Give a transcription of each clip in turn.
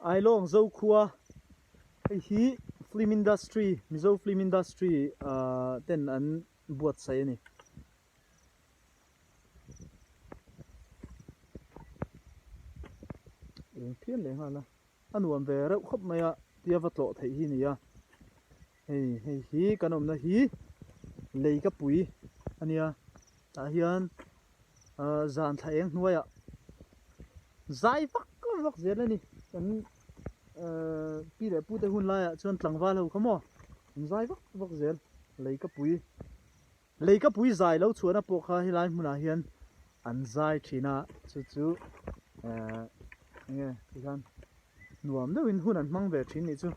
Ailawng Zokhua hei hi film industry Mizo film industry ah ten an buatsaih a ni. Eng phian leh nghal a a nuam ve reuh khawp mai a tia va tlawh theih hi a ni a hei hei hi kan awmna hi lei ka pui a nia tah hian ahh zan thla eng hnuaiah zai vak vak zel a ni kan ahh pi leh pu te hun laiah chuan tlangval ho kha maw an zai vak vak zel lei ka pui. Leikapui zai lo chhuahna pawh kha helai hmunah hian an zai thin a, chu chu ehh enge tikhan nuam deuhin hun an hmang ve thin nih chu.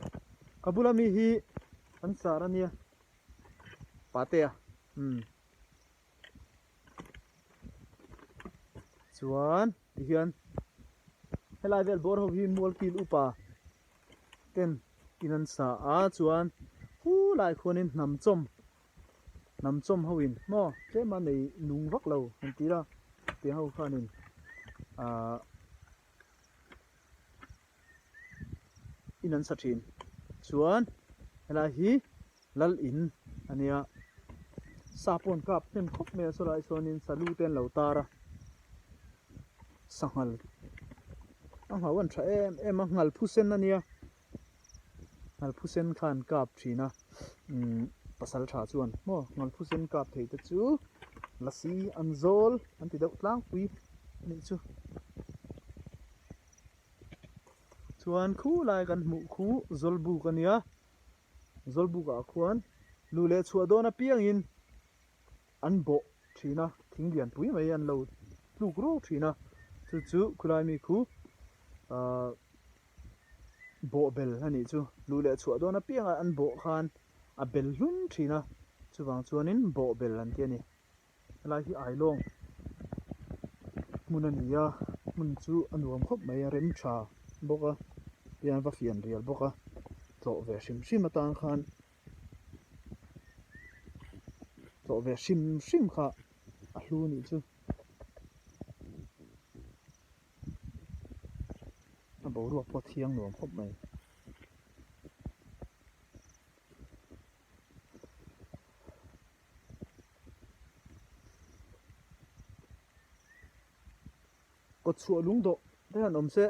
Ka bula mi hi an sar a nia Patea umm chuan tihian helai vel bawr ho hi Mualkil upa ten in an sa a chuan khulai khuanin hnam chawm Hnam chawm ho in maw tlem a nei nung vak lo han ti la tiang ho khanin ahh in an sa thin chuan helai hi lal in a nia sa pawh an kap hnem khawp mai a sawlai chuanin salu te an lo tar a sanghal a nghauh an tha em em a nghal phusen a nia. Ngalphusen kha an kap thin a, umm pasal tha chuan maw ngalphusen kap thei te chu lasi an zawl an ti deuh tlangpui a nih chu. Chuan khu lai kan hmuh khu Zawlbuk a nia, Zawlbuk ah khuan lu leh chhuah dawn apiangin an bawh thin a, thing lian pui mai an lo tluk ruau thin a, chu chu khulai mi khu ahh bawh bel a nih chu luh leh chhuah dawn apianga an bawh khan a bel hlun thin a chuvang chuanin bawh bel an ti a ni helai hi ailawng hmun a ni a hmun chu a nuam khawp mai a rem tha bawk a tihian va fian rial bawk a tlawh ve hrim hrim atan khan tlawh ve hrim hrim kha a hlu a nih chu. A boruak pawh a thiang nuam khawp mai. Kawtchhuah lung dawh te han awm se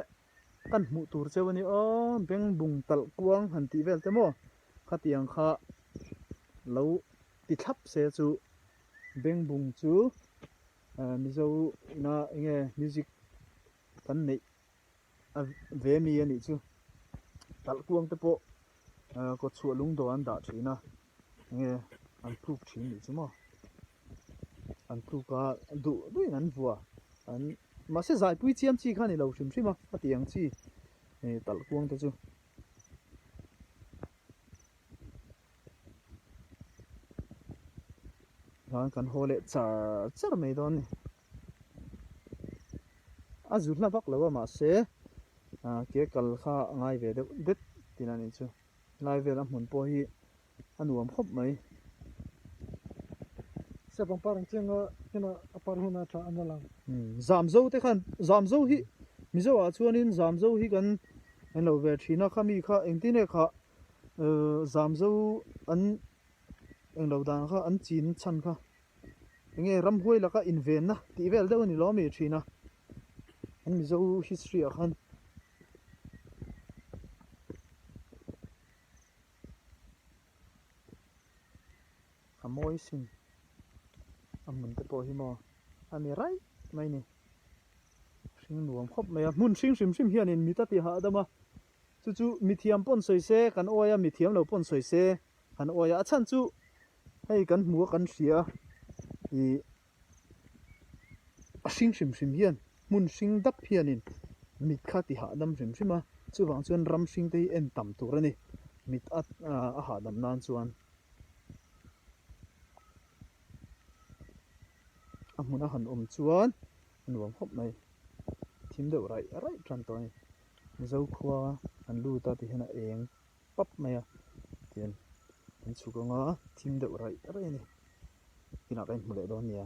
kan hmuh tur cheu a ni aw beng bung talh kuang han tih vel te maw khatiang kha lo ti thlap se chu beng bung chu. Mizo ina enge music kan neih a ve mi a nih chu talh kuang te pawh kawt chhuah lung dawh an dah thin a enge an tluk thin nih chu maw an tluk a duh duh in an vua an mahse zaipui chiam chi kha a ni lo hrim hrim a a tih ang chi talh kuang te chu. Chuan kan haw leh char char mai dawn a ni. A zu hla vak lo a mahse ah ke kal kha a ngai ve deuh det tih a nih chu. Helai vel a hmun pawh hi a nuam khawp mai. Sir pangpar ang chiang a hena a par hun a tha an la lang. Zamzo te khan Zamzo hi Mizo ah chuanin Zamzo hi kan en lo ve thin a khami kha engtin nge kha Zamzo an englo dan kha an chin chhan kha enge ramhuai laka invenna tih vel deuh a ni lo ami thin a an Mizo history ah khan. A mawi sin a hmun te pawh hi maw a ni raih mai ni hring nuam khawp mai a hmun hring hrim hrim hianin mit a ti hahdam a chu chu mithiam pawn sawi se kan awi a mithiam lo pawn sawi se kan awi a a chhan chu hei kan hmu a kan hria ih a hring hrim hrim hian hmun hring dap hianin mit kha ti hahdam hrim hrim a chuvang chuan ram hring te hi en tam tur a ni mit a a hahdam nan chuan a hmun a han awm chuan a nuam khawp mai thim deuh raih raih tan tawh a ni Mizo khua an lut a tihian a eng pap mai a tihian an chhuk anga thim deuh raih raih a ni. Inah ka inhmu leh dawn nia.